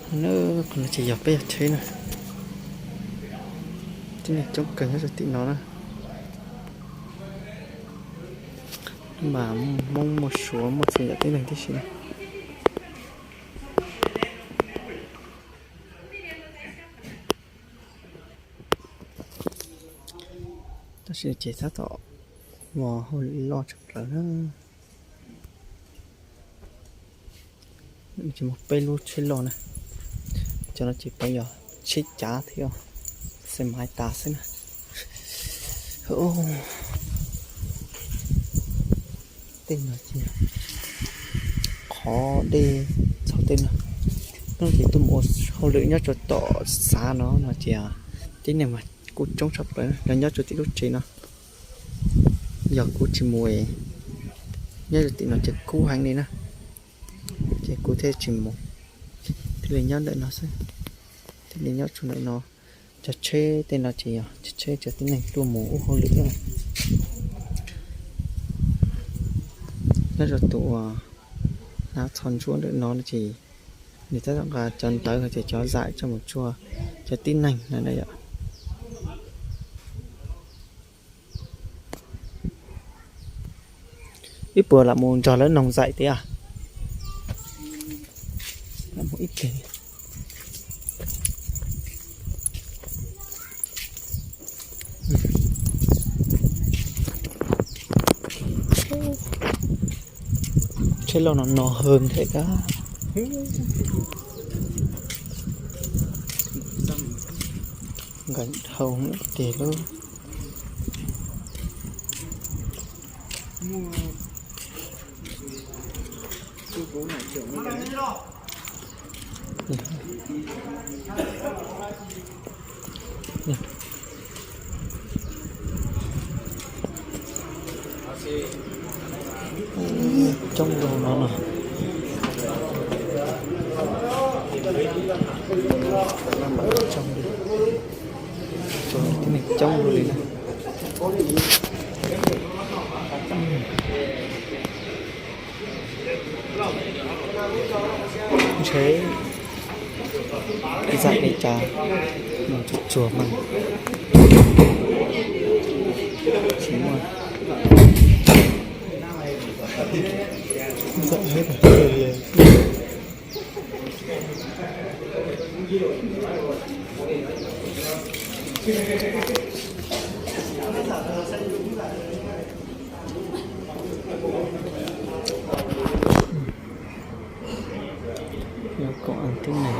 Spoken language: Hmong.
Qhov no ces yog peb yog tsheb na. Tib neeg coob kawg nyob rau tim no na. Mas Hmoob muaj Suav muaj txhua yam tib neeg tib si na. Tab sis ces tab tom ua hauj lwm loj tshaj plaws na. Ces muaj peb lub tsheb loj na. Cov no ces puav yog tsheb cav thiab xe maiv tas xwb na. Tej no ces qhov dej txog tej no. Hnub ces tuaj mus ua hauj lwm nyob rau tom xav no no ces tib neeg mas kuj coob tshaj plaws los nyob rau tim lub tsev no. Yog kuv tsis mus, nyob rau tim no ces kub heev li na. Ces kuv thiaj tsis mus, thiaj li nyob ntawm no xwb. Thiaj li nyob rau ntawm no. Cov tsheb tej no ces yog tsheb cov tib neeg tuaj mus ua hauj lwm na. Nyob rau tus uas hnav txhos ntsuab ntawm no no ces nws tab tom nqa cov ntawv hais tias cov zaim coj mus tsua cov tib neeg na yom. Wb puas lam mus nrog lawv noog zaim tias, lam mus ib pliag. Tsheb loj no no hwv nrhiav kab, nkawd dhau tiag lub. Coob dua no no. Coob li, tib neeg coob dua li na. Ntshe zaim li cas, tsuag tsuag mas tsis muaj. Yog koom an tib neeg.